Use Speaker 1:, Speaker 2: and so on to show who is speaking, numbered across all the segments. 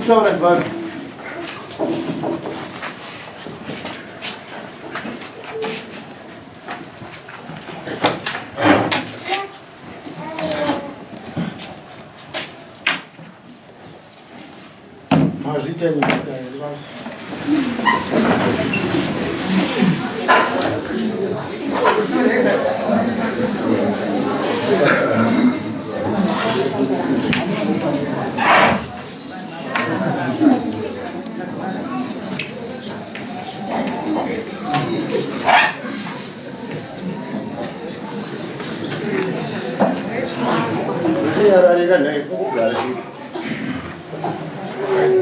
Speaker 1: Kutaura ndivano. Mazviita nyika here basi.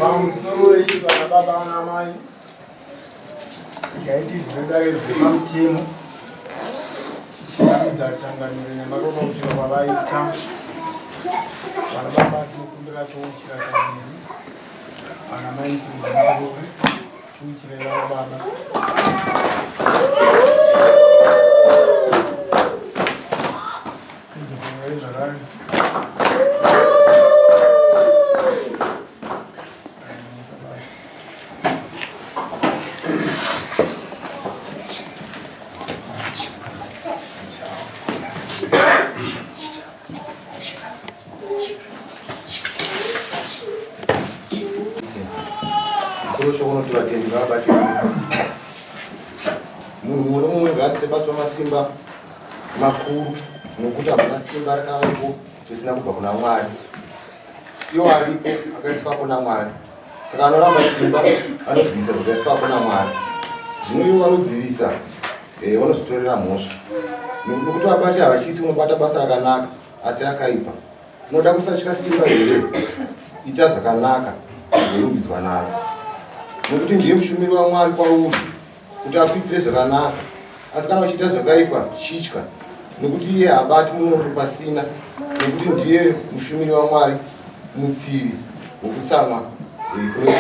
Speaker 1: Pamusoro iyi vana baba vana mai regai tivhure dare zvepamutemo tichiratidza changamire nyamaropa kusvika kwavaita vana baba tinokumbira touchira kaviri vana mai chirove tiuchire vana baba tidzokorore zvakare
Speaker 2: Musoro shoko unoti vatendi ngavabate munhu mumwe nomumwe ngaatise pasi pamasimba makuru nokuti hakuna simba rakavapo risina kubva kuna Mwari. Iwo aripo akaiswapo naMwari. Saka anoramba simba anodzivisa zvakaiswapo naMwari. Zvino ivo vanodzivisa eh, vanozvitorera mhosva. Nokuti vabati havachisi unobata basa rakanaka asi rakaipa. Unoda kusatya simba here? Ita zvakanaka uzorumbidzwa naro. Nokuti ndiye mushumiri waMwari kwauri kuti akuitire zvakanaka. Asi kana uchiita zvakaipa, chitya, nokuti iye haabati munondo pasina, nokuti ndiye mushumiri waMwari, mutsivi wokutsamwa eh, kune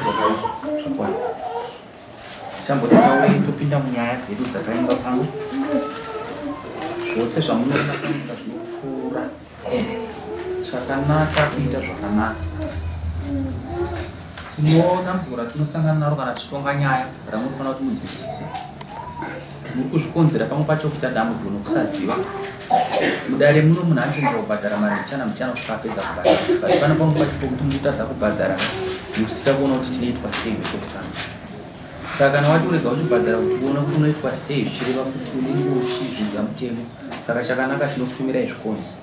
Speaker 2: zvakaipa.
Speaker 3: Zvakwana. Tichamboti taurei topinda munyaya dzedu dzatainga pano. Zvose zvamunoona panyika zvinopfuura. Chakanaka kuita zvakanaka. Tino dambudziko ratinosangana naro kana tichitonga nyaya ramunofanira kuti munzwisise. Muri kuzvikonzera pamwe pacho kuita dambudziko nokusaziva. Mudare muno munhu anotenderwa kubhadhara mari mbichana mbichana kusvika apedza kubhadhara. But pano pamwe pacho pokuti muri kutadza kubhadhara nekuti tida kuona kuti tinoitwa sei vekutanga. Saka kana wati urega uchibhadhara kuti uone kuti unoitwa sei zvichireva kuti unenge uchizvidza mutemo. Saka chakanaka tinokutumirai zvikonzi.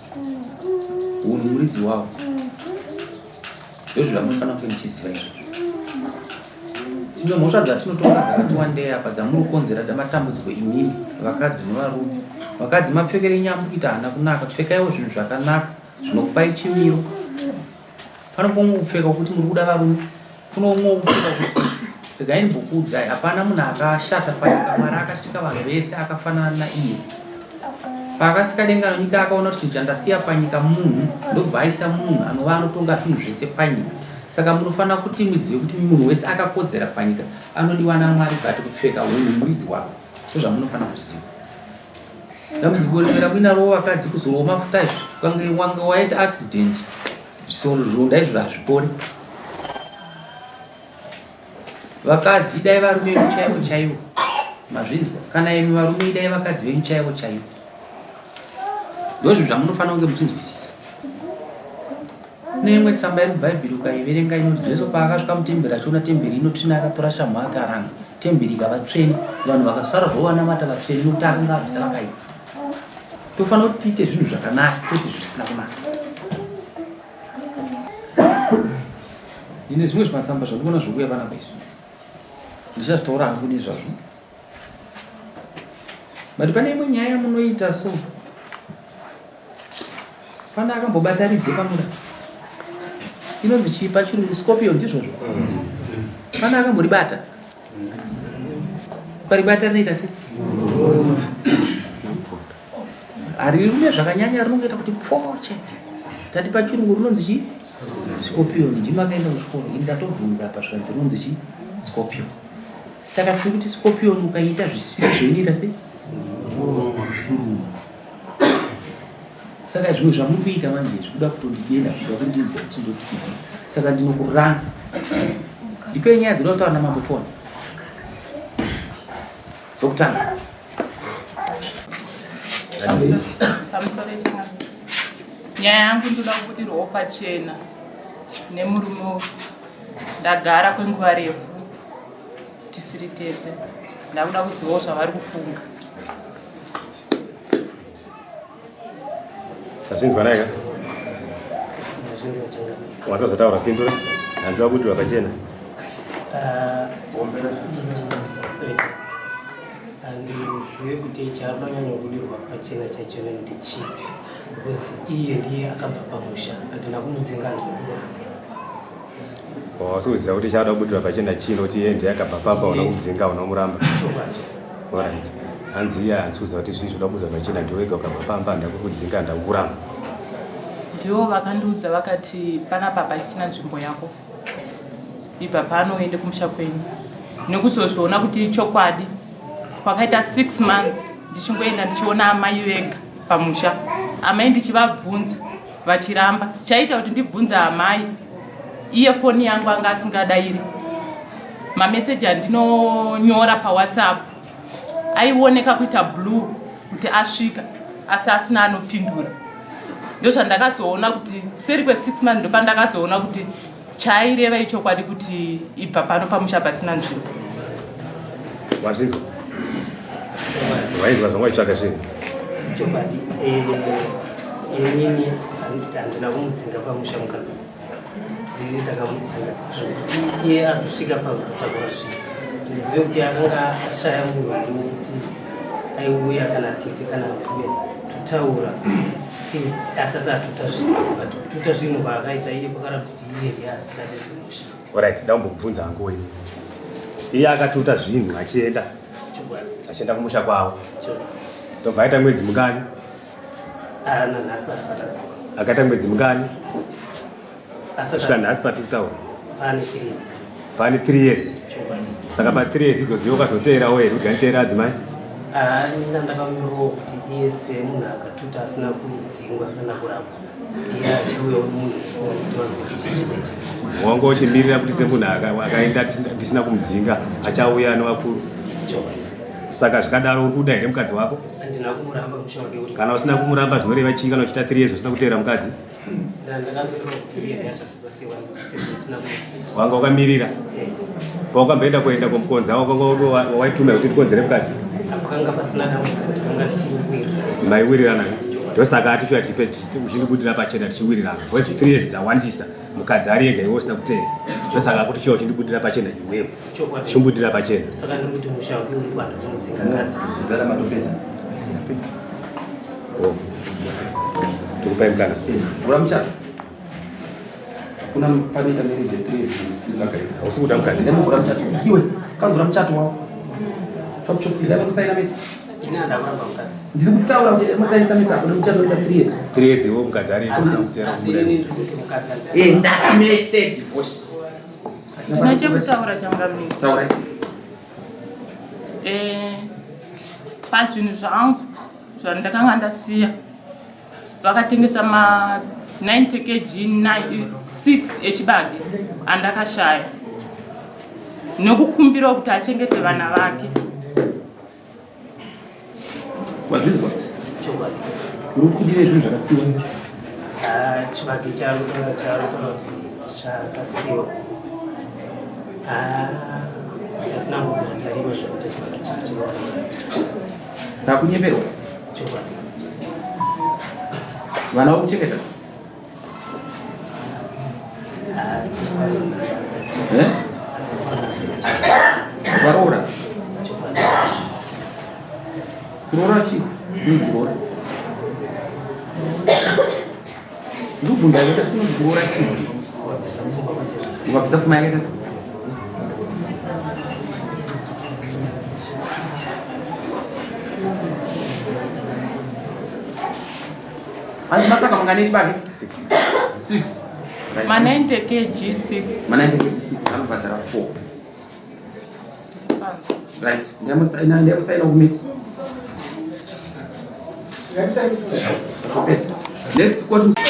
Speaker 3: Hunhu muridzi wawo. Ndozvo zvamunofanira kunge muchiziva izvozvo. Tine mhosva dzatinotonga dzakati wandei apa dzamuri kukonzera matambudziko imimi vakadzi nevarume. Vakadzi mapfekero enyu amuri kuita haana kunaka. Pfekaiwo zvinhu zvakanaka zvinokupai chimiro. Pano pomwe kupfeka kuti muri kuda varume. Kuno umwe kupfeka kuti regai ndimbokuudzai hapana munhu akashata panyika. Mwari akasika vanhu vese akafanana naiye. Paakasika denga nenyika akaona kuti chinhu chandasiya panyika munhu ndobva aisa munhu anova anotonga zvinhu zvese panyika. Saka munofanira kuti muzive kuti munhu wese akakodzera panyika anodiwa naMwari but kupfeka hunhu muridzi wako. Ndozvamunofanira kuziva. Dambudziko rimwe ramuinaro vakadzi kuzorwa mafuta izvi ukange wange waita accident zvisoro zvironda izvo hazvipori. Vakadzi idai varume venyu chaivo chaivo. Mazvinzwa? Kana imi varume idai vakadzi venyu chaivo chaivo. Ndozvo zvamunofanira kunge muchinzwisisa. Kune imwe tsamba iri muBhaibheri ukaiverenga inoti Jesu paakasvika mutemberi achiona temberi inotsvina akatora shamhu akaranga temberi ikava tsvene vanhu vakasara zvavo vanamata vatsvene nokuti akanga abvisa vakaipa. Tofanira kuti tiite zvinhu zvakanaka kwete zvisina kunaka. Ndine zvimwe zvimatsamba zvandikuona zvikuuya panapa izvi. Ndichazvitaura hangu nezvazvo. But pane imwe nyaya yamunoita so. Pane akambobata rize pamuda. Inonzi chii pachirungu scorpion ndizvozvo? Mm. Pane akamboribata? Ukaribata rinoita sei? Harirume zvakanyanya, rinongoita kuti pfoo chete. Tati pachirungu rinonzi chii? Scorpion. Ndimi akaenda kuchikoro. Ini ndatobvunza apa zvikanzi rinonzi chii? Scorpion. Saka tiri kuti scorpion ukaita zvisiri zvoinoita sei? Kuruma. Saka zvimwe zvamuri kuita manje zvikuda kutondidenda zvikuda kundinzwa kuti ndoti kudii. Saka ndinokuranga. Ndipei nyaya dzinoda kutaura namambo tione. Dzokutanga.
Speaker 4: Pamusoro echangamire. Nyaya yangu ndoda kubudirwawo pachena nemurume uyu. Ndagara kwenguva refu tisiri tese. Ndakuda kuzivawo zvavari kufunga.
Speaker 2: Tazvinzwa naye ka? Wanzwa zvataura pindura. Handiwa kubudirwa pachena.
Speaker 5: Handizive kuti chaanonyanya kubudirwa pachena chacho ndechipi because iye ndiye akabva pamusha handina kumudzinga handina kumuramba.
Speaker 2: Wasi kuziva kuti chaada kubudirwa pachena chii nokuti iye ndiye akabva pamba una kudzinga una kumuramba.
Speaker 5: Chokwadi.
Speaker 2: Alright. Hanzi iye hanzi kuziva kuti zvii zvoda kubudirwa pachena ndiwe wega ukabva pamba handina kukudzinga handina kukuramba.
Speaker 4: Ndivo vakandiudza vakati panapa hapachisina nzvimbo yako. Ibva pano uende kumusha kwenyu. Nekuzozviona kuti ichokwadi kwakaita 6 months ndichingoenda ndichiona amai vega pamusha. Amai ndichivabvunza vachiramba. Chaiita kuti ndibvunze amai iye foni yangu anga asingadairi. Mameseji andinonyora paWhatsApp aioneka kuita blue kuti asvika asi asina anopindura. Ndozvandakazoona kuti kuseri kwe 6 months ndopandakazoona kuti chaireva ichokwadi kuti ibva pano pamusha pasina nzvimbo.
Speaker 2: Wazvinzwa? Wainzwa zvanga uchitsvaga zvinhu?
Speaker 5: Chokwadi. Eh, inini handina kumudzinga pamusha mukadzi. Tiri takamudzinga zvekuti iye azosvika pakuzotakura zvinhu. Ndizive kuti akanga ashaya munhu here wekuti aiuya kana tete kana mbuya totaura first asati atuta zvinhu but kututa zvinhu kwaakaita iye kwakaratidza kuti iye ndiye asisade zvemusha.
Speaker 2: Alright, ndambokubvunza hangu ini. Iye akatuta zvinhu achienda.
Speaker 5: Chokwadi.
Speaker 2: Achienda kumusha kwavo.
Speaker 5: Chokwadi.
Speaker 2: Ndobva aita mwedzi mungani?
Speaker 5: Ah, nanhasi asati adzoka.
Speaker 2: Akaita mwedzi mungani?
Speaker 5: Asati
Speaker 2: Kusvika nhasi patiri kutaura.
Speaker 5: Pane 3 years.
Speaker 2: Pane 3 years.
Speaker 5: Chokwadi.
Speaker 2: Saka pa 3 years idzodzi ukazoteerawo here kuti nditeera adzimai?
Speaker 5: Ah, ini ndakamirirawo kuti iye semunhu akatuta asina kudzingwa kana kurapwa ndiye achauyawo nemunhu mukuru kuti vanzwe kuti chii chinoitika.
Speaker 2: Wanga uchimirira kuti semunhu akaenda tisina kumudzinga achauya nevakuru.
Speaker 5: Chokwadi.
Speaker 2: Saka zvikadaro uri kuda here mukadzi wako?
Speaker 5: Handina kumuramba musha wake uri.
Speaker 2: Kana usina kumuramba zvinoreva chii kana uchiita 3 years usina kuteera mukadzi?
Speaker 5: Ndakamirira kuti iye ndiye achadzoka sezvo ndisina kumudzinga.
Speaker 2: Wanga wakamirira?
Speaker 5: Eh.
Speaker 2: Pawakamboenda kuenda kumukonza waituma kuti tikonzere mukadzi?
Speaker 5: Pakanga pasina dambudziko takanga tichiwirirana.
Speaker 2: Maiwirirana? Ndosaka ati tipe uchindibudira pachena tichiwirirana. Because 3 years dzawandisa mukadzi ari ega iwe usina kuteera. Ndosaka akuti shuwa uchindibudira pachena iwewe.
Speaker 5: Chokwadi.
Speaker 2: Chimbudira pachena.
Speaker 5: Saka ndiri kuti musha wake uri kwanda kumudzinga kadzi.
Speaker 2: Mudhara matopedza. Oh. Tikupai mukana.
Speaker 6: Gura muchato. Kuna panoita marriage ya 3 years
Speaker 2: Hausi kuda mukadzi.
Speaker 6: Ndemugura muchato. Iwe, kanzura muchato wako. Chop chop, ndava kusaina mesi.
Speaker 5: Ini handina kuramba mukadzi.
Speaker 6: Ndiri kutaura kuti musainisa mesi apo muchato unoita 3 years.
Speaker 2: 3 years iwe mukadzi ari ega usina kuteera
Speaker 5: Asi
Speaker 2: kubuda.
Speaker 5: ini ndiri kuti mukadzi andina.
Speaker 6: Eh, ndati mese divorce.
Speaker 4: Ndine chekutaura changamire.
Speaker 6: Taurai.
Speaker 4: Eh, pazvinhu zvangu zvandakanga ndasiya vakatengesa ma 90 kg 6 echibage andakashaya nekukumbirawo kuti achengete vana vake.
Speaker 6: Wazvinzwa?
Speaker 5: Chokwadi.
Speaker 6: Uri kudire zvinhu zvakasiwa.
Speaker 5: Ah, chibage chaarutaura chaarutaura kuti chakasiwa. Ah, ndasina kubvira ndarima zvekuti chibage chiri chinoona.
Speaker 6: Saka kunyeperwa.
Speaker 5: Chokwadi.
Speaker 6: Vana vari kuchengeta?
Speaker 5: Ah,
Speaker 6: Eh? Varoora?
Speaker 5: Chokwadi.
Speaker 6: Kuroora chii? Kunonzi kuroora. Ndikubvunza kuti kunonzi kuroora chii?
Speaker 5: Wabvisa pfuma kwatiri.
Speaker 6: Ukabvisa pfuma yakaita sei? Hanzi masaka mangani echibage? 6.
Speaker 4: Ma 90 kg 6.
Speaker 6: Ma 90 kg 6 anobhadhara 4. Right. Ndiyamusaina ndiyamusaina kumisi. Next court.